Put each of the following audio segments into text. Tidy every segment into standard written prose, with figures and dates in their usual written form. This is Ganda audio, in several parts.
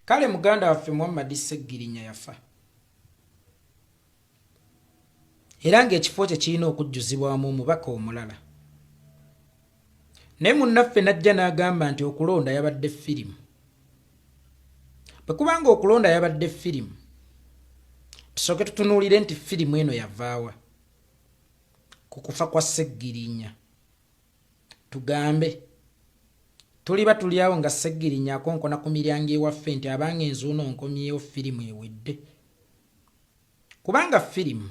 Kale muganda waffe Muhammad Ssegirinya yafa era ng'ekifo kye kirina okujjuzibwamu omubaka omulala. Naye munnaffe n'ajja n'agamba nti okulonda yabadde firimu. Bwe kuba nga okulonda yabadde firimu, tusooke tutunuulire nti firimu eno yavaawa ku kufa kwa Ssegirinya. Tugambe tuliba tuli awo nga Ssegirinya akonkona ku miryango ewaffe nti abange nzuuno nkomyewo firimu ewedde. Kubanga firimu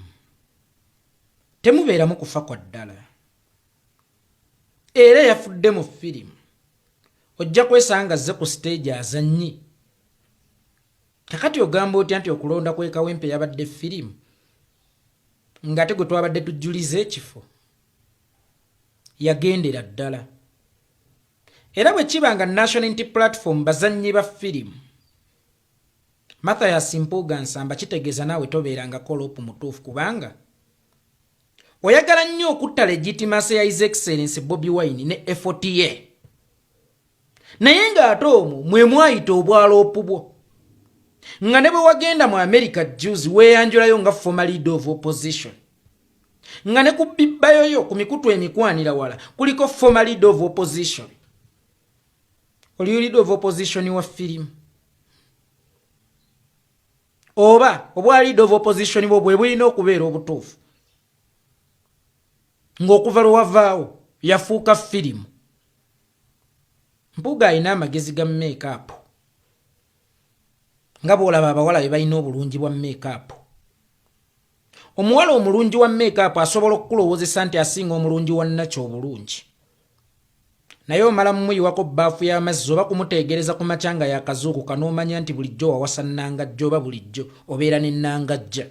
temubeeramu kufa kwa ddala. Era eyafudde mu firimu ojja kwesanga azze ku siteegi azannye. Kakati ogamba otya nti okulonda kw'e Kawempe yabadde firimu ng'ate gwe twabadde tujjuliza ekifo yagendera ddala. Era bwe kiba nga National Unity Platform bazannyi ba firimu, Mathias Mpuuga Nsamba kitegeeza naawe tobeerangako loopu mutuufu kubanga oyagala nnyo okutta legitimacy ya His Excellency Bobi Wine ne effort ye, naye ng'ate omwo mwe mwayita obwaloopu bwo, nga ne bwe wagenda mu America juzi weeyanjulayo nga former leader of opposition, nga ne ku bibbayoyo ku mikutu emikwanira wala kuliko former leader of opposition. Oli leader of opposition wa firimu oba obwa leader of opposition bwo bwe bulina okubeera obutuufu ng'okuva lwe wavaawo yafuuka firimu? Mpuuga alina amagezi ga makeup nga bw'olaba abawala be balina obulungi bwa makeup. Omuwala omulungi wa makeup asobola okukulowoozesa nti asinga omulungi wa nakyo obulungi, naye omala mumuyiwako bbaafu y'amazzi oba kumuteegereza ku makya nga yakazuukuka n'omanya nti bulijjo wawasa nnangajja oba bulijjo obeera ne nnangajja.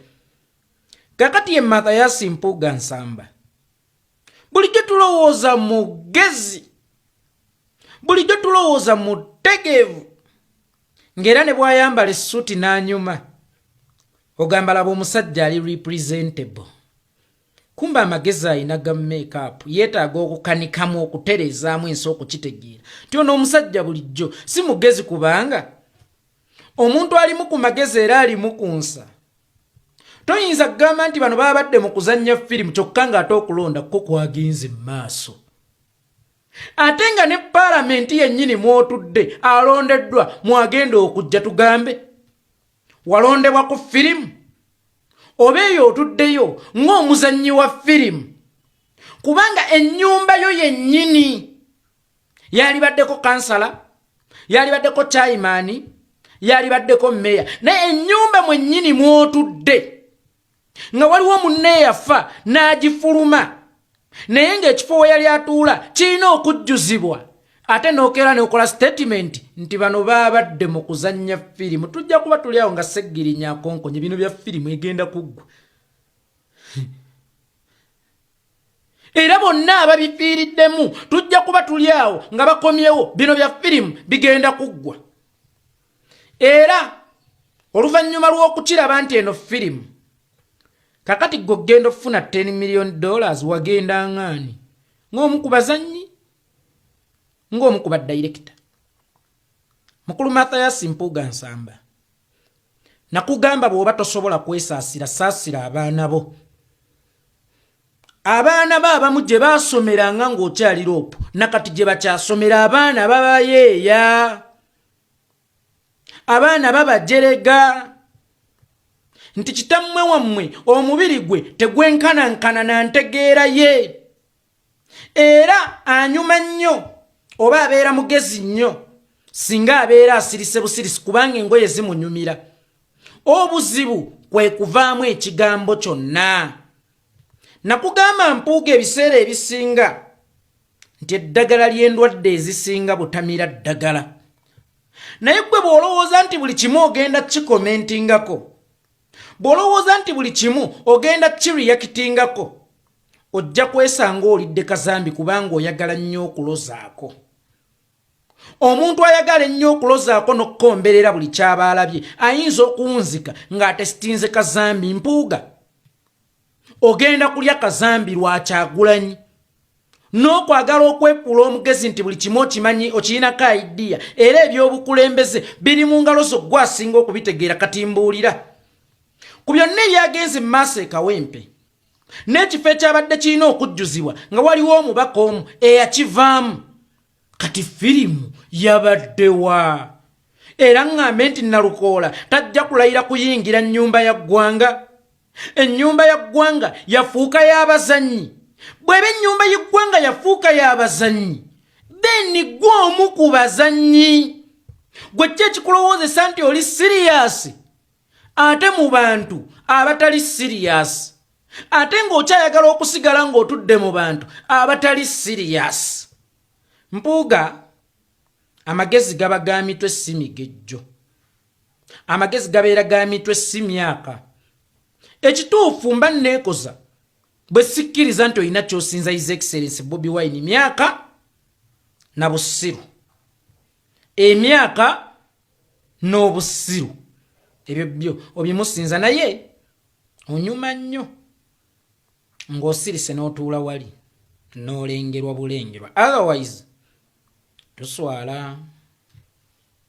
Kakati ye Mathias Mpuuga Nsamba bulijjo tulowooza mugezi, bulijjo tulowooza mutegeevu, ng'era ne bw'ayambala essuuti n'anyuma ogamba laba omusajja ali representable. Kumba amagezi alina ga makeup, yeetaaga okukanikamu okutereezaamu ensi okukitegeera nti ono omusajja bulijjo si mugezi, kubanga omuntu alimu ku magezi era alimu ku nsa toyinza kugamba nti bano babadde mu kuzannya firimu kyokka ng'ate okulonda kwo kwagenze mu maaso, ate nga ne paalamenti yennyini mw'otudde alondeddwa mwagenda okujja. Tugambe walondebwa ku firimu oba eyo otuddeyo ng'omuzannyi wa firimu, kubanga ennyumba yo yennyini yalibaddeko kansala, yalibaddeko chairman, yalibaddeko meya, naye ennyumba mwennyini mw'otudde nga waliwo munne eyafa n'agifuluma, naye ng'ekifo we yali atuula kirina okujjuzibwa, ate n'okeera n'okola statement nti bano baabadde mu kuzannya firimu. Tujja kuba tuli awo nga Ssegirinya akonkonye bino bya firimu egenda kuggwa, era bonna ababifiiriddemu tujja kuba tuli awo nga bakomyewo bino bya firimu bigenda kuggwa. Era oluvannyuma lw'okukiraba nti eno firimu, kakati gwe ogenda okufuna $10 million, wagenda ngaani? Ng'omu ku bazannyi, ng'omu ku badirekita? Mukulu Mathias Mpuuga Nsamba, nakugamba bw'oba tosobola kwesaasira, saasira abaana bo. Abaana bo abamu gye baasomeranga ng'okyali LOP nakati gye bakyasomera. Abaana babayeeya, abaana babajerega nti kitammwe wammwe omubiri gwe tegwenkanankana na ntegeera ye, era anyuma nnyo oba abeera mugezi nnyo singa abeera asirise busirisi, kubanga engoye zimunyumira. Obuzibu kwe kuvaamu ekigambo kyonna. Nakugamba Mpuuga ebiseera ebisinga nti eddagala ly'endwadde ezisinga butamira ddagala, naye gwe bw'olowooza nti buli kimu ogenda kikomentingako, bw'olowooza nti buli kimu ogenda kireactingako, ojja kwesanga olidde kazambi, kubanga oyagala nnyo okulozaako. Omuntu ayagala ennyo okulozaako n'okukomberera buli kyaba alabye ayinza okuwunzika ng'atesitinze kazambi. Mpuuga, ogenda kulya kazambi lwakyagulanyi. N'okwagala okwefuula omugezi nti buli kimu okimanyi, okirinako idea, era ebyobukulembeze biri mu ngalo zo, gwe asinga okubitegeera. Kati mbuulira, ku byonna ebyagenze mu maaso e Kawempe n'ekifo ekyabadde kirina okujjuzibwa nga waliwo omubaka omu eyakivaamu, kati firimu yabaddewa? Era ŋŋambe nti Nalukoola tajja kulayira kuyingira nnyumba ya ggwanga? Ennyumba ya ggwanga yafuuka y'abazannyi? Bw'eba ennyumba y'eggwanga yafuuka y'abazannyi, then gwe omu ku bazannyi, gwe ki ekikulowoozesa nti oli serious ate mu bantu abatali serious, ate ng'okyayagala okusigala ng'otudde mu bantu abatali serious? Mpuuga, amagezi gaba ga mitwe, si migejjo. Amagezi gabeera ga mitwe, si myaka. Ekituufu, mba neekoza bwe sikkiriza nti olina kyosinza His Excellence Bobi Wine myaka na busiru. Emyaka n'obusiru ebyo byo obimusinza, naye onyuma nnyo ng'osirise n'otuula wali n'olengerwa bulengerwa, otherwise tuswala.